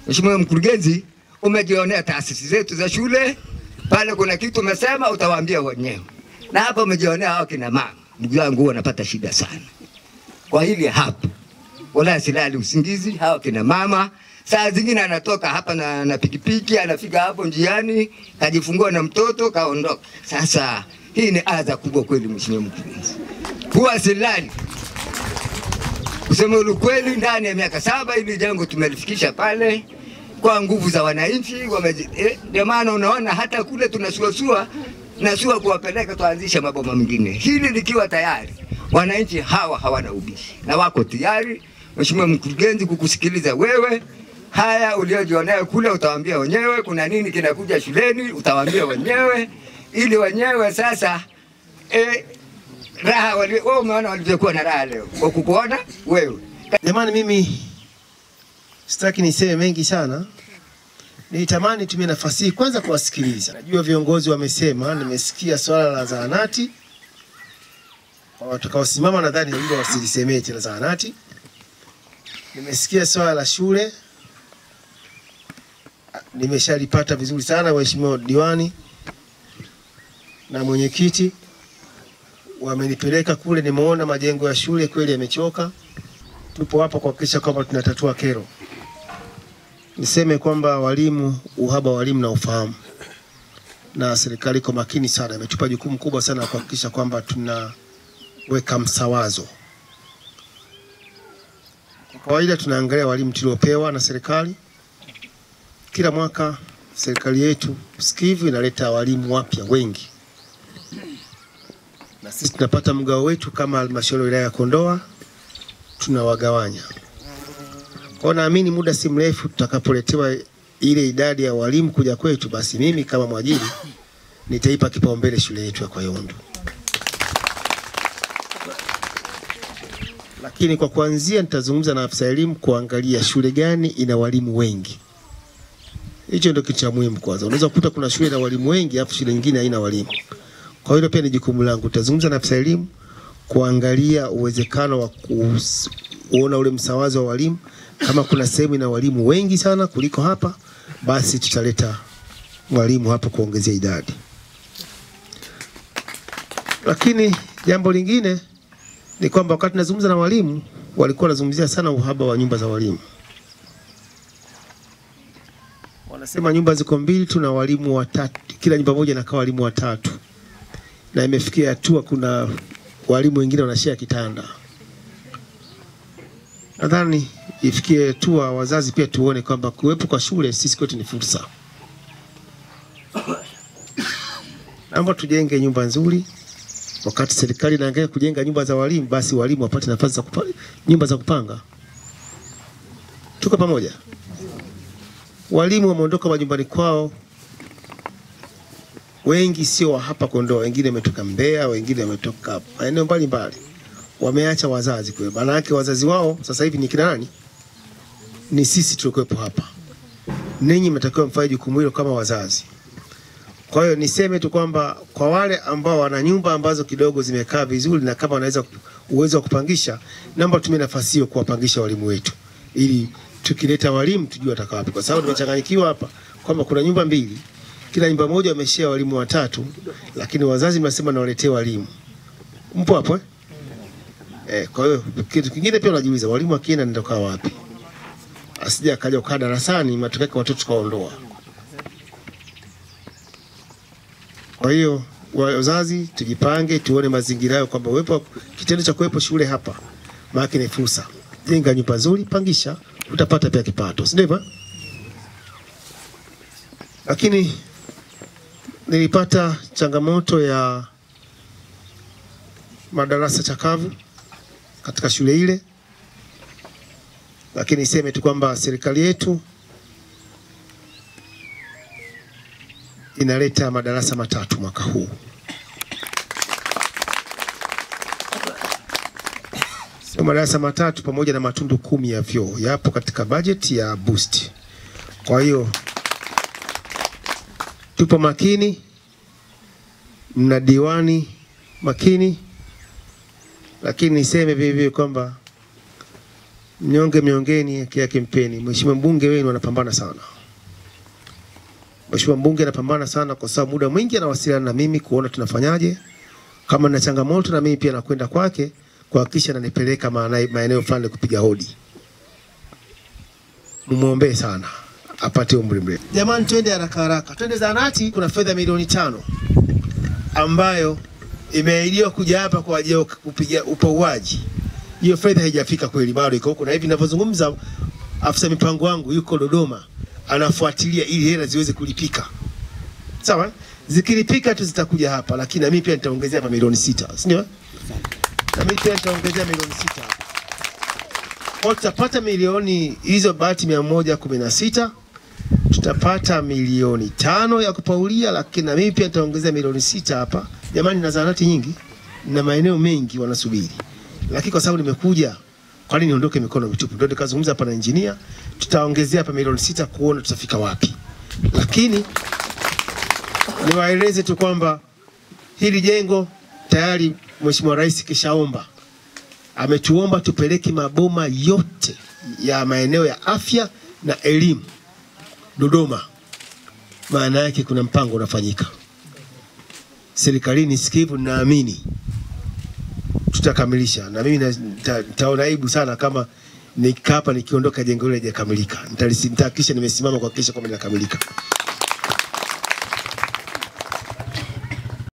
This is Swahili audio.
Mheshimiwa Mkurugenzi, umejionea taasisi zetu za shule pale, kuna kitu umesema utawaambia wenyewe, na hapa umejionea hao kina mama. Ndugu yangu wanapata shida sana kwa hili hapa, wala silali usingizi hao kina mama. Saa zingine anatoka hapa na pikipiki, anafika hapo njiani kajifungua na mtoto kaondoka. Sasa hii ni adha kubwa kweli, Mheshimiwa Mkurugenzi, huwa silali. Kusema ukweli, ndani ya miaka 7 ili jengo tumelifikisha pale kwa nguvu za wananchi. Ndio maana unaona hata kule tunasuasua na sua kuwapeleka tuanzishe maboma mengine. Hili likiwa tayari, wananchi hawa hawana ubishi na wako tayari, Mheshimiwa Mkurugenzi, kukusikiliza wewe. Haya uliojionea kule utawaambia wenyewe, kuna nini kinakuja shuleni utawaambia wenyewe, ili wenyewe sasa raha wale wao umeona walivyokuwa na raha leo kwa kukuona wewe. Jamani, mimi sitaki niseme mengi sana. Nilitamani nitumie nafasi hii kwanza kuwasikiliza. Najua viongozi wamesema, nimesikia swala la zahanati. Kwa watakaosimama nadhani hilo wasilisemee tena zahanati. Nimesikia swala la shule. Nimeshalipata vizuri sana, Mheshimiwa diwani na mwenyekiti wamenipeleka kule, nimeona majengo ya shule kweli yamechoka. Tupo hapa kuhakikisha kwamba tunatatua kero. Niseme kwamba walimu, uhaba wa walimu na ufahamu, na serikali iko makini sana, imetupa jukumu kubwa sana kuhakikisha kwamba tunaweka msawazo. Kwa kawaida tunaangalia walimu tuliopewa na serikali. Kila mwaka serikali yetu sikivu inaleta walimu wapya wengi, na sisi tunapata mgao wetu kama halmashauri ya wilaya ya Kondoa, tunawagawanya. Kwa naamini muda si mrefu tutakapoletewa ile idadi ya walimu kuja kwetu, basi mimi kama mwajiri nitaipa kipaumbele shule yetu ya Kwayondo. Lakini kwa kuanzia nitazungumza na afisa elimu kuangalia shule gani ina walimu wengi. Hicho ndio kitu cha muhimu kwanza. Unaweza kukuta kuna shule ina walimu wengi afu shule nyingine haina walimu. Kwa hiyo pia ni jukumu langu, nitazungumza na afisa elimu kuangalia uwezekano wa kuona ule msawazo wa walimu. Kama kuna sehemu ina walimu wengi sana kuliko hapa, basi tutaleta walimu hapo kuongezea idadi. Lakini jambo lingine ni kwamba wakati nazungumza na walimu, walikuwa wanazungumzia sana uhaba wa nyumba za walimu. Wanasema nyumba ziko 2 tu na walimu watatu, kila nyumba moja inakaa walimu watatu. Na imefikia hatua kuna walimu wengine wanashare kitanda. Nadhani ifikie hatua wazazi pia tuone kwamba kuwepo kwa shule sisi kwetu ni fursa. Naomba tujenge nyumba nzuri. Wakati serikali inaangalia kujenga nyumba za walimu, basi walimu wapate nafasi za nyumba za kupanga. Tuko pamoja? Walimu wameondoka majumbani kwao, wengi sio wa hapa Kondoa, wengine wametoka Mbeya, wengine wametoka maeneo mbalimbali. Wameacha wazazi kwa maana yake wazazi wao sasa hivi ni kina nani? Ni sisi tulikuwepo hapa. Ninyi mtakiwa mfanye jukumu hilo kama wazazi. Kwa hiyo niseme tu kwamba kwa wale ambao wana nyumba ambazo kidogo zimekaa vizuri na kama wanaweza uwezo wa kupangisha, naomba tumie nafasi hiyo kuwapangisha walimu wetu, ili tukileta walimu tujue watakaa wapi. Kwa sababu tumechanganyikiwa hapa kwamba kuna nyumba 2, kila nyumba moja wameshare walimu watatu, lakini wazazi mnasema nawaletee walimu. Mpo hapo eh? Kwa hiyo kitu kingine pia unajiuliza walimu wakienda ndio kaa wapi? Asije akaja kukaa darasani matokeo yake watoto kaondoa. Kwa hiyo wazazi tujipange, tuone mazingira yao kwamba uwepo kitendo cha kuwepo shule hapa maana ni fursa. Jenga nyumba nzuri, pangisha, utapata pia kipato, si ndivyo? Lakini nilipata changamoto ya madarasa chakavu katika shule ile. Lakini niseme tu kwamba serikali yetu inaleta madarasa 3 mwaka huu. Sio madarasa 3 pamoja na matundu 10 ya vyoo yapo katika bajeti ya boost. Kwa hiyo tupo makini, mna diwani makini, lakini niseme vile vile kwamba Mnyonge mnyongeni, haki yake mpeni. Mheshimiwa mbunge wenu anapambana sana. Mheshimiwa mbunge anapambana sana kwa sababu muda mwingi anawasiliana na mimi kuona tunafanyaje. Kama nina changamoto na mimi pia nakwenda kwake kuhakikisha ananipeleka maeneo fulani kupiga hodi. Mumuombee sana apate umri mrefu. Jamani, twende haraka haraka. Twende zahanati, kuna fedha milioni 5 ambayo imeahidiwa kuja hapa kwa ajili ya kupiga upauaji. Hiyo fedha haijafika kweli, bado iko huko, na hivi ninavyozungumza afisa mipango wangu yuko Dodoma anafuatilia ili hela ziweze kulipika. Sawa? Zikilipika tu zitakuja hapa, lakini na mimi pia nitaongezea hapa milioni 6, si ndio? Na mimi pia nitaongezea milioni 6 hapa. Kwa tutapata milioni hizo bati 116, tutapata milioni 5 ya kupaulia, lakini na mimi pia nitaongezea milioni 6 hapa. Jamani, na zahanati nyingi na maeneo mengi wanasubiri. Lakini kwa sababu nimekuja, kwa nini niondoke mikono mitupu? Ndio nikazungumza hapa na engineer, tutaongezea hapa milioni 6 kuona tutafika wapi. Lakini niwaeleze tu kwamba hili jengo tayari Mheshimiwa Rais kishaomba. Ametuomba tupeleke maboma yote ya maeneo ya afya na elimu Dodoma. Maana yake kuna mpango unafanyika. Serikalini sikivu, naamini tutakamilisha. Na mimi nitaona aibu sana kama nikapa nikiondoka jengo hili halijakamilika. Nitahakikisha nimesimama kuhakikisha kwamba linakamilika.